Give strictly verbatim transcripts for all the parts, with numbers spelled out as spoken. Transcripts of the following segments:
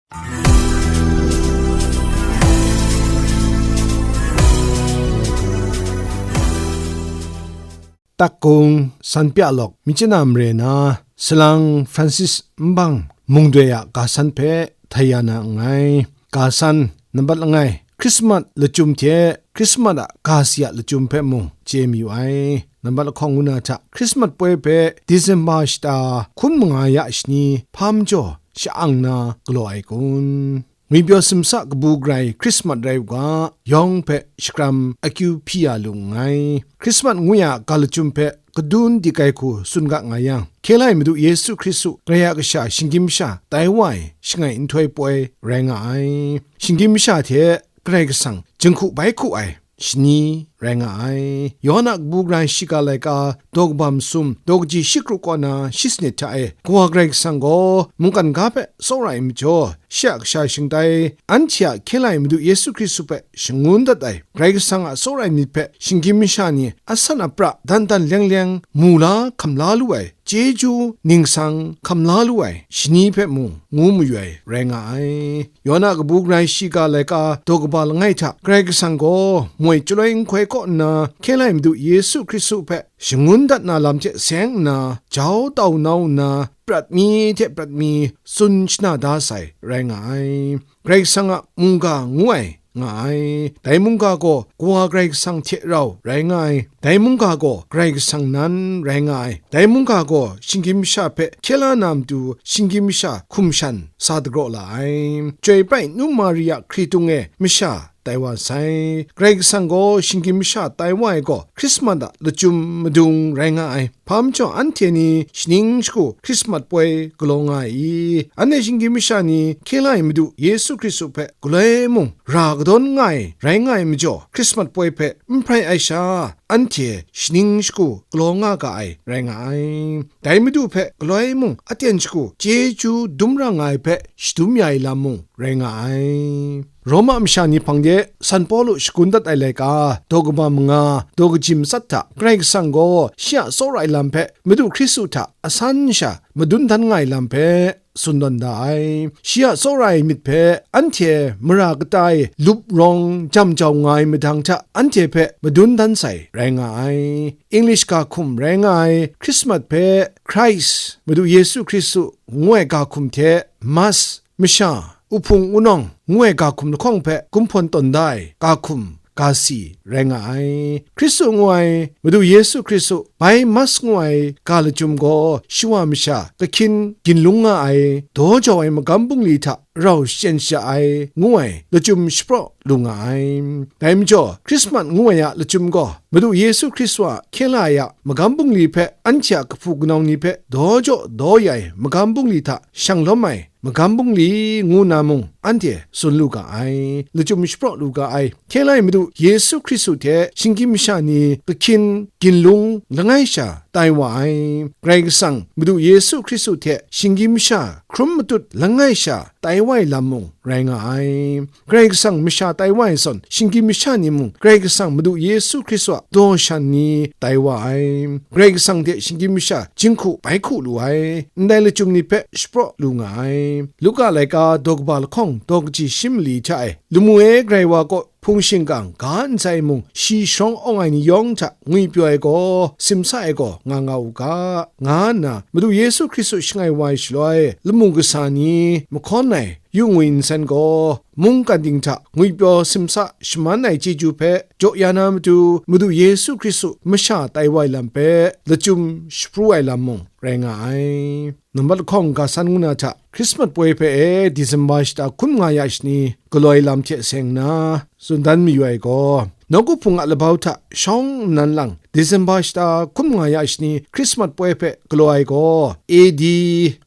Takgung, San Pya Lawk, Myitkyina mare na, Salang Francis Nbang Mungdoi a ga san hpe htai ya na nngai. Ga san, nambat langai, Hkrismat lachyum hte Hkrismat a ga si a lachyum hpe mung chye mayu ai. Nambat lahkawng ngu na hta, Hkrismat poi hpe Disemba shata hkum manga ya shani hpa majaw sha-ang na galaw ai kun? Ngwipyaw simsa kabu garai Hkrismat rai u ga, yawng hpe shakram akyu hpyi ya lu nngai. Hkrismat ngu ya ga lachyum hpe kadun di kai hku tsun ga nga yang, hkye la ai Madu Yesu Hkristu, Karai a Kasha, shinggyim masha tai wa ai shangai nhtoi poi rai nga ai. Shinggyim masha hte Karai Kasang jinghku bai hku ai shani rai nga ai. Yawhan a kabu garai shiga laika daw kaba masum, daw kaji shi kru kaw na shi sanit hta e, Kawa Karai Kasang gaw mungkan ga hpe tsawra ai majaw, shi a kasha shingtai, anhte a hkye la ai Madu Yesu Hkristu hpe shangun dat ai, Karai Kasang a tsawra ai myit hpe shinggyim masha ni asan apra dan dan leng leng mu la hkam la lu ai, chyeju ningsang hkam la lu ai shani hpe mung ngu mayu ai rai nga ai. Yawhan a kabu garai shiga laika daw kaba langai hta, Karai Kasang gaw moi chyaloi nhtoi kaw nna, hkye la ai Madu Yesu Hkristu hpe shangun dat na lam hte seng nna, jau tau nau nna, prat mi hte prat mi tsun shana da sai rai nga ai. Karai Kasang a mungga ngu ai nga ai. Dai mungga gaw Kawa Karai Kasang hte rau rai nga ai. Dai mungga gaw Karai Kasang nan rai nga ai. Dai mungga gaw shinggyim masha hpe hkye la na matu, shinggyim masha hkum shan sa dagraw la ai. Chyoi bai, Nu Mari a hkritung e masha tai wa sai. Karai Kasang gaw shinggyim masha tai wa ai gaw, Hkrismat a lachyum madung rai nga ai. Hpa majaw anhte ni shaning shagu Hkrismat poi galaw nga ai i? Anhte shinggyim masha ni hkye la ai Madu Yesu Hkristu hpe galoi mung ra kadawn nga ai rai nga ai majaw, Hkrismat poi hpe n hprai ai sha, anhte shaning shagu galaw nga ga ai rai nga ai. Dai Madu hpe galoi mung aten shagu chyeju dum ra nga ai hpe shadum ya ai lam mung rai nga ai. Roma masha ni hpang de San Pawlu shagun dat ai laika, daw kaba manga, daw kaji matsat hta, Karai Kasang gaw shi a tsawra ai lam hpe Madu Hkristu hta asan sha madun dan nga ai lam hpe tsun tawn da ai. Shi a tsawra ai myit hpe anhte mara kata e lup rawng jam jau nga ai madang hta, anhte hpe madun dan sai rai nga ai. English ga hkum rai nga ai Hkrismat hpe Christ, Madu Yesu Hkristu ngu ai ga hkum hte Mass, masha, uhpung unawng ngu ai ga hkum lahkawng hpe gumhpawn tawn da ai ga hkum ga si rai nga ai. Hkristu ngu ai Madu Yesu Hkristu, bai Mass ngu ai ga lachyum gaw shawa masha kahkyin ginlung nga ai, daw jau ai magam bungli hta rau shachyen shaja ai, ngu ai lachyum shapraw lu nga ai. Dai majaw, Hkrismat ngu ai a lachyum gaw Madu Yesu Hkristu a hkye la ai a magam bungli hpe anhte a kahpu kanawn ni hpe daw jaw daw ya ai magam bungli hta shang lawm ai magam bungli ngu na mung anhte tsun lu ga ai, lachyum shapraw lu ga ai. Hkye la ai Madu Yesu Hkristu hte shinggyim masha ni kahkyin ginlung langai sha tai wa ai. Karai Kasang Madu Yesu Hkristu hte shinggyim masha hkrum matut langai sha tai wa ai lam mung rai nga ai. Karai Kasang masha tai wa ai zawn, shinggyim masha ni mung Karai Kasang Madu Yesu Hkristu a daw shan ni tai wa ai. Karai Kasang hte shinggyim masha jinghku bai hku lu ai, ndai lachyum ni hpe shapraw lu nga ai. Luka laika daw kaba lahkawng daw kaji shi mali hta e, lamu e Karai wa kaw hpung shingkang ga ntsa e mung shi sharawng awng ai ni yawng hta ngwipyaw ai gaw, simsa ai gaw nga nga u ga, nga nna Madu Yesu Hkristu shangai wa ai shaloi, lamu kasa ni mahkawn ai yu ngwi nsen gaw, mungkan ting hta ngwipyaw simsa shaman ai chyeju hpe jaw ya na matu, Madu Yesu Hkristu masha tai wa ai lam hpe lachyum shapru ai lam mung rai nga ai. Nambat lahkawng ga san ngu na hta, Hkrismat poi hpe e Disemba shata hkum nga ya shani galaw ai lam hte seng nna tsun dan mayu ai gaw, nawku hpung a labau hta shawng nnan lang Disemba shata hkum nga ya shani Hkrismat poi hpe galaw ai gaw, A D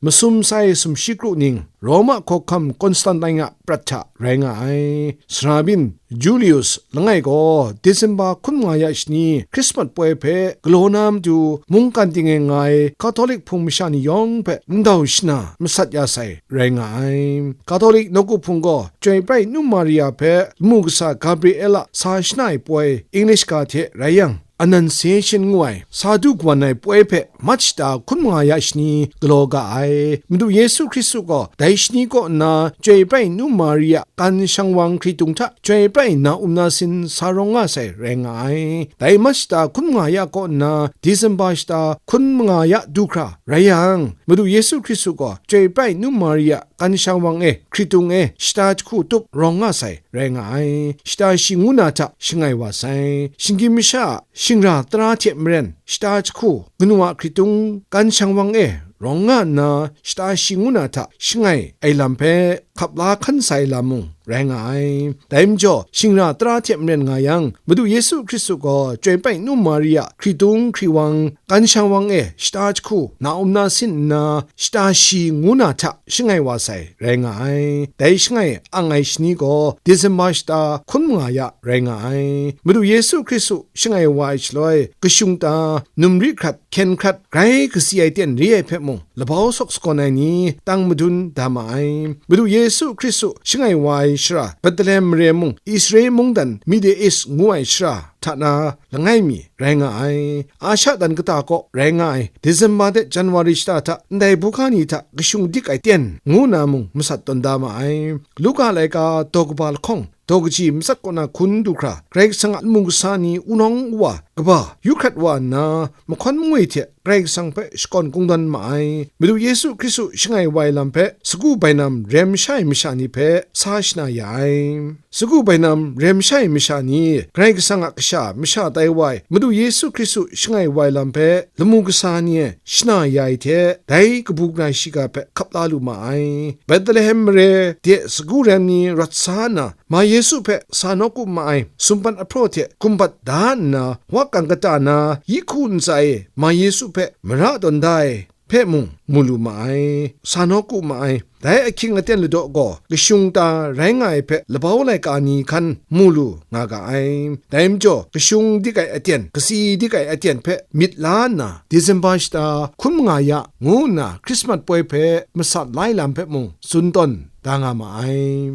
masum sai sumshi kru ning, Roma hkawhkam Konstantin a prat hta rai nga ai. Sara byin Julius langai gaw, Disemba hkum nga ya shani Hkrismat poi hpe galaw na matu, mungkan ting e nga ai Katolik hpung masha ni yawng hpe ndau shana masat ya sai rai nga ai. Katolik nawku hpung gaw, Chyoi bai Nu Maria hpe lamu kasa Gabriel a sa shana ai poi, English ga hte rai yang, Annunciation ngu ai, sa du kawan ai poi hpe mat shata hkun manga ya shani galaw ga ai. Madu Yesu Hkristu gaw dai shani kaw nna Chyoi Pra ai Nu Mari a kan shang wang hkritung hta Chyoi Pra ai na um na sin sa rawng nga sai rai nga ai. Dai mat shata hkun manga ya kaw nna Disemba shata hkun manga ya du hkra rai yang, Madu Yesu Hkristu gaw Chyoi Pra ai Nu Mari a kan shang wang e, hkritung e, shata jahku tup rawng nga sai rai nga ai. Shata shi ngu na hta shangai wa sai. Shinggyim masha a shingra tara hte maren, shata jahku kanu a hkritung kan shang wang e rawng nga nna, shata shi ngu na hta shangai ai lam hpe hkap la hkan sai lam mung rai nga ai. Dai majaw, shingra tara hte maren nga yang, Madu Yesu Hkristu gaw Chyoi Pra ai Nu Mari a hkritung hkriwang kan shang wang e shata jahku na um na sin nna, shata shi ngu na hta shangai wa sai rai nga ai. Dai shangai ang ai shani gaw Disemba shata hkun manga ya rai nga ai. Madu Yesu Hkristu shangai wa ai shaloi, kashung ta, numri hkrat, hkyen hkrat, grai kasi ai ten re ai hpe mung, labau sawk sagawn ai ni tang madun da ma ai. Madu Yesu Hkristu shangai wa ai shara, Betlehem mare mung, Israel mungdan, Middle East ngu ai shara hta na langai mi rai nga ai. Asha dan kata kaw rai nga ai, Disemba de January shata hta ndai buga ni hta kashung dik ai ten ngu na mung masat tawn da ma ai. Luka laika daw kaba lahkawng, daw kaji matsat kaw na hkun du hkra, Karai Kasang a lamu kasa ni wunawng wa kaba yu hkrat wa nna, mahkawn mangwi hte Karai Kasang hpe shakawn kungdawn ma ai. Madu Yesu Hkristu shangai wa ai lam hpe sagu bainam rem sha ai masha ni hpe sa shana ya ai. Sagu bainam rem sha ai masha ni, Karai Kasang a kasha masha tai wa ai Madu Yesu Hkristu shangai wa ai lam hpe lamu kasa ni e shana ya ai hte, dai kabu gara shiga hpe hkap la lu ma ai. Betlehem mare de sagu rem ni rawt sa nna, Ma Yesu hpe sa nawku ma ai sumpan ahpraw hte hkum bat da nna, wa kang kata na yi hku ntsa e Ma Yesu hpe mara tawn da ai hpe mung mu lu ma ai, sa nawku ma ai. Dai ahkying aten ladaw gaw kashung ta rai nga ai hpe labau laika ni hkan mu lu nga ga ai. Dai majaw, kashung dik ai aten, kasi dik ai aten hpe myit la nna, Disemba shata hkun manga ya ngu nna Hkrismat poi hpe masat la ai lam hpe mung tsun tawn da nga ma ai.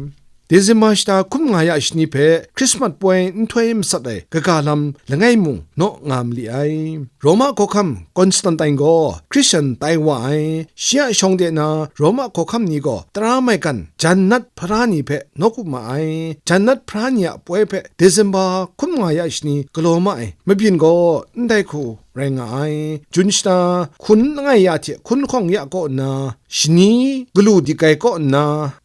Disemba shata hkun manga ya shani hpe Hkrismat poi nhtoi masat ai kaga lam langai mung naw nga mali ai. Roma hkawhkam Constantine gaw Hkristan tai wa ai. Shi a shawng de na Roma hkawhkam ni gaw tara maigan jan nat hpara ni hpe nawku ma ai. Jan nat hpara ni a poi hpe Disemba hkun manga ya shani galaw ma ai. Mabyin gaw ndai hku rai nga ai. Jun shata hkun langai ya hte hkun lahkawng ya kaw nna, shani galu dik ai kaw nna,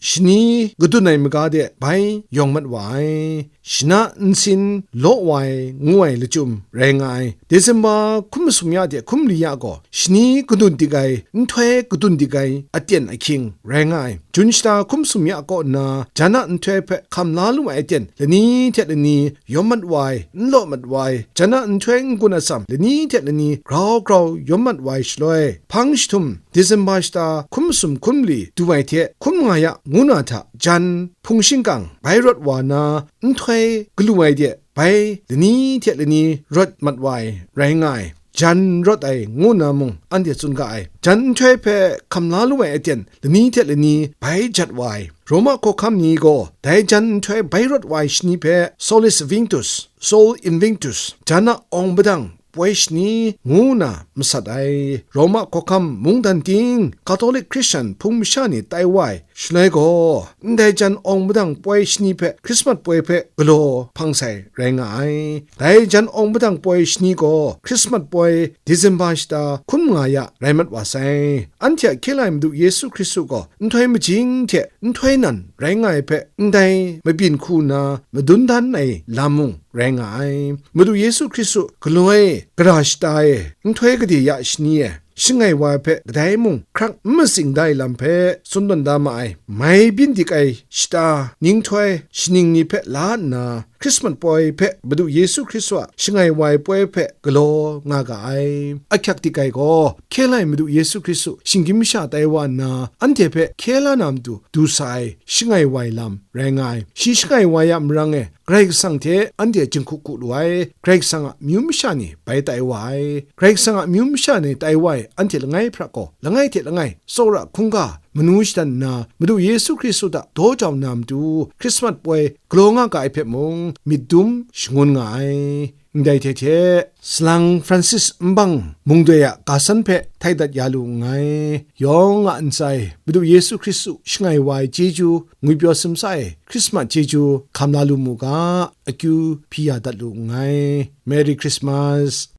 shani kadun ai maga de bai yawng mat wa ai. Shana nsin law wa ai ngu ai lachyum rai nga ai. Disemba hkum masum ya de hkum li ya gaw, shani kadun dik ai, nhtoi kadun dik ai aten ahkying rai nga ai. Jun shata hkum sum ya kaw nna, jan a nhtoi hpe hkam la lu ai aten lani hte lani yawm mat wa ai, n law mat wa ai, jan a nhtoi n-gun atsam lani hte lani grau grau yawm mat wa ai shaloi, hpang jahtum Disemba shata hkum sum hkum li du ai hte hkum nga ya ngu na hta jan hpung shingkang bai rawt wa na, nhtoi galu ai de bai lani hte lani rawt mat wa ai rai nga ai. Jan rawt ai ngu na mung anhte tsun ga ai. Jan nhtoi hpe hkam la lu ai aten lani hte lani bai jat wa ai. Roma hkawhkam ni gaw dai jan nhtoi bai rawt wa ai shani hpe Solis Invictus, Sol Invictus, jan a awng padang poi shani ngu na masat ai. Roma hkawhkam mungdan ting Katolik Hkristan hpung masha ni tai wa ai, shaloi gaw, ndai jan awng padang poi shani hpe Hkrismat poi hpe galaw hpang sai rai nga ai. Dai jan awng padang poi shani gaw Hkrismat poi Disemba shata hkun nga ya rai mat wa sai. Anhte a hkye la ai Madu Yesu Hkristu gaw nhtoi majing hte nhtoi nan rai nga ai hpe ndai mabyin hku na madun dan ai lam mung rai nga ai. Madu Yesu Hkristu galoi gara shata e, nhtoi gade ya shani e, shangai wa ai hpe kadai mung hkrak n matsing da ai lam hpe tsun tawn da ma ai. Mai byin dik ai shata, ninghtoi, shaning ni hpe la nna, Hkrismat poi hpe Madu Yesu Hkristu a shangai wa ai poi hpe galaw nga ga ai. Ahkyak dik ai gaw, hkye la ai Madu Yesu Hkristu shinggyim masha tai wa nna, anhte hpe hkye la na matu du sa ai shangai wa ai lam rai nga ai. Shi shangai wa ai a marang e, Karai Kasang hte anhte jinghku hku lu ai, Karai Kasang a myu masha ni bai tai wa ai. Karai Kasang a myu masha ni tai wa ai anhte langai hpra gaw, langai hte langai tsawra hkungga manu shadan nna, Madu Yesu Hkristu hta daw jau na matu, Hkrismat poi galaw nga ga ai hpe mung, myit dum shangun nga ai. Ndai hte hte, salang Francis nbang mungdoi a ga san hpe htai dat ya lu nngai. Yawng a ntsa e Madu Yesu Hkristu shangai wa ai chyeju, ngwipyaw simsa e Hkrismat chyeju hkam la lu mu ga, akyu hpyi ya dat lu nngai. Merry Christmas.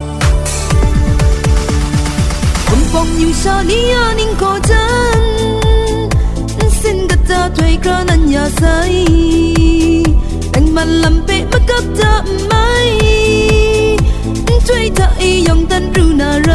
Hpawng yu sha ni ya ning hkaw jan, nsin kata htoi kra nan ya sai, nang man lam hpe makap ta n mai, nhtoi hta e yawng dan pru na ra.